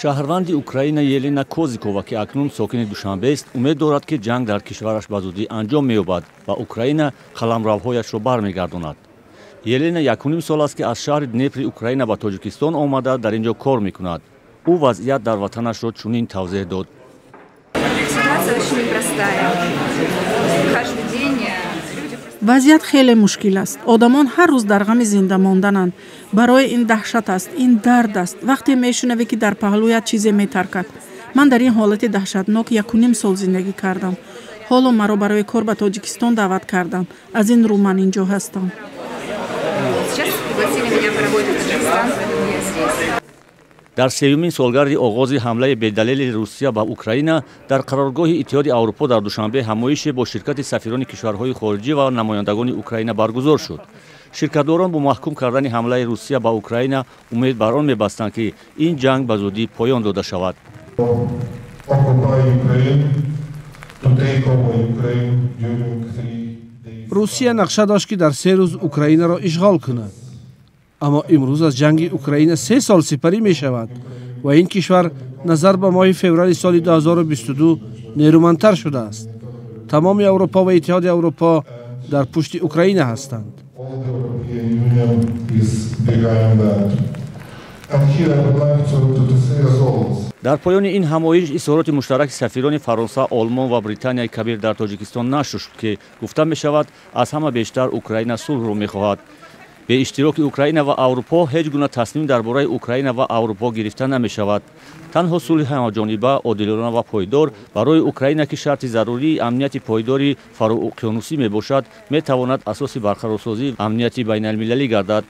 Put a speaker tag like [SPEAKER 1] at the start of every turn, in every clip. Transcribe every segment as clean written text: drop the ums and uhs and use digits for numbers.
[SPEAKER 1] Шаҳрванди Украина Елена Козикова, ки акнун сокини Душанбест, умед дорад, ки ҷанг дар кишвараш ба зудӣ анҷом меёбад ва Украина қаламравҳояшро бармегардонад. Елена 1,5 сол аст, ки аз шаҳри Днепри Украина ба Тоҷикистон омада, дар ин ҷо кор мекунад. Ӯ вазъият дар ватанашро чунин тавзеҳ дод.
[SPEAKER 2] Ситуация очень непростая. Каждый день люди просто.
[SPEAKER 3] Вазъият хеле мушкил аст. Одамон ҳар рӯз дар ғами зинда мондананд. Барои ин даҳшат аст, ин дард аст, вақте мешунавӣ, ки дар паҳлӯят чизе метаркад. Ман дар ин ҳолати даҳшатнок 1,5 сол зиндагӣ кардам. Ҳоло маро барои кор ба Тоҷикистон даъват карданд, аз ин рӯ ман ин ҷо ҳастам.
[SPEAKER 2] Сейчас пригласили меня поработать в Таджикистан, поэтому я здесь.
[SPEAKER 1] Дар сеюмин солгарди оғози ҳамлаи бедалели Русия ба Украина дар қароргоҳи Иттиҳоди Аврупо дар Душанбе ҳамоише бо ширкати сафирони кишварҳои хориҷӣ ва намояндагони Украина баргузор шуд. Ширкатдорон бо маҳкум кардани ҳамлаи Русия ба Украина умед бар он мебастанд, ки ин ҷанг ба зудӣ поён дода шавад.
[SPEAKER 4] Occupy Ukraine, to take over Ukraine during 3 days.
[SPEAKER 5] Русия нақша дошт, ки дар 3 рӯз Украинаро ишғол кунад, аммо имрӯз аз ҷанги Украина 3 сол сипарӣ мешавад ва ин кишвар назар ба моҳи феврали соли 2022 нерӯмандтар шудааст. Тамоми Аврупо ва Иттиҳоди Аврупо дар пушти Украина ҳастанд.
[SPEAKER 4] All the European Union is behind that. And here I would like to say as always,
[SPEAKER 1] Дар поёни ин ҳамоиш изҳороти муштараки сафирони Фаронса, Олмон ва Британияи Кабир дар Тоҷикистон нашр шуд, ки гуфта мешавад, аз ҳама бештар Украина сулҳро мехоҳад. Бе иштироки Украина ва Аврупо ҳеҷ гуна тасмим дар бораи Украина ва Аврупо гирифта намешавад. Танҳо сулҳи ҳамаҷониба, одилона ва пойдор барои Украина, ки шарти зарурии амнияти пойдори фароуқёнусӣ мебошад, метавонад асоси барқарорсозии амнияти байналмилалӣ гардад.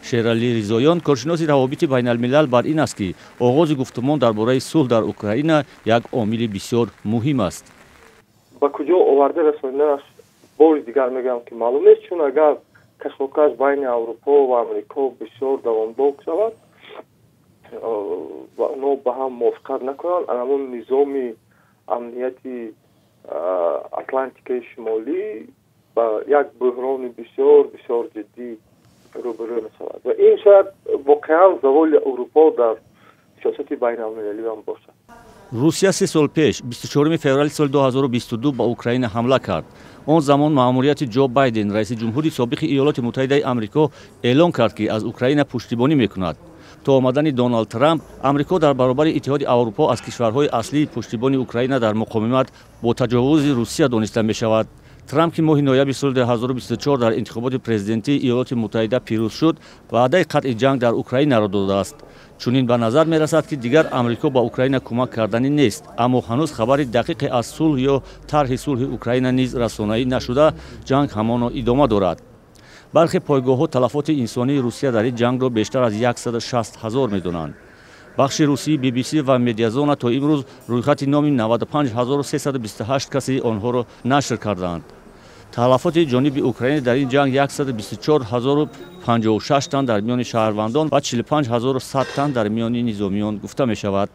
[SPEAKER 1] Шералӣ Ризоён, коршиноси равобити байналмилал, бар ин аст, ки оғози гуфтумон дар бораи сулҳ дар Украина як омили бисёр муҳим аст.
[SPEAKER 6] Ба куҷо оварда расониданаш, бори дигар мегӯям, ки маълум нест, чун агар кашмокаш байни Аврупо ва Амрико бисёр давомдор шавад ва онҳо ба ҳам мувофиқат накунанд, анамон низоми амнияти Атлантикаи Шимолӣ ба як буҳрони бисёр бисёр ҷиддӣ рӯбарӯ мешавад ва ин шояд воқеан заволи Аврупо дар сиёсати байналмилалӣ ҳам бошад.
[SPEAKER 1] Русия 3 сол пеш, 24 феврали соли 2022, ба Украина ҳамла кард. Он замон маъмурияти Ҷо Байден, раиси ҷумҳури собиқи Иёлоти Муттаҳидаи Амрико, эълон кард, ки аз Украина пуштибонӣ мекунад. То омадани Доналд Трамп Амрико дар баробари Иттиҳоди Аврупо аз кишварҳои аслии пуштибони Украина дар муқовимат бо таҷовузи Русия дониста мешавад. Трамп, ки моҳи ноябри соли 2024 дар интихоботи президентии Иёлоти Муттаҳида пирӯз шуд, ваъдаи қатъи ҷанг дар Украинаро додааст. Чунин ба назар мерасад, ки дигар Амрико ба Украина кӯмак карданӣ нест, аммо ҳанӯз хабари дақиқе аз сулҳ ё тарҳи сулҳи Украина низ расонаӣ нашуда, ҷанг ҳамоно идома дорад. Бархе пойгоҳҳо талафоти инсонии Русия дар ин ҷангро бештар аз 160 ҳазор медонанд. Бахши русии BBC ва Медиазона то имрӯз рӯйхати номи 95 328 каси онҳоро нашр кардаанд. Талафоти ҷониби Украина дар ин ҷанг 124 056 тан дар миёни шаҳрвандон ва 45 100 тан дар миёни низомиён гуфта мешавад.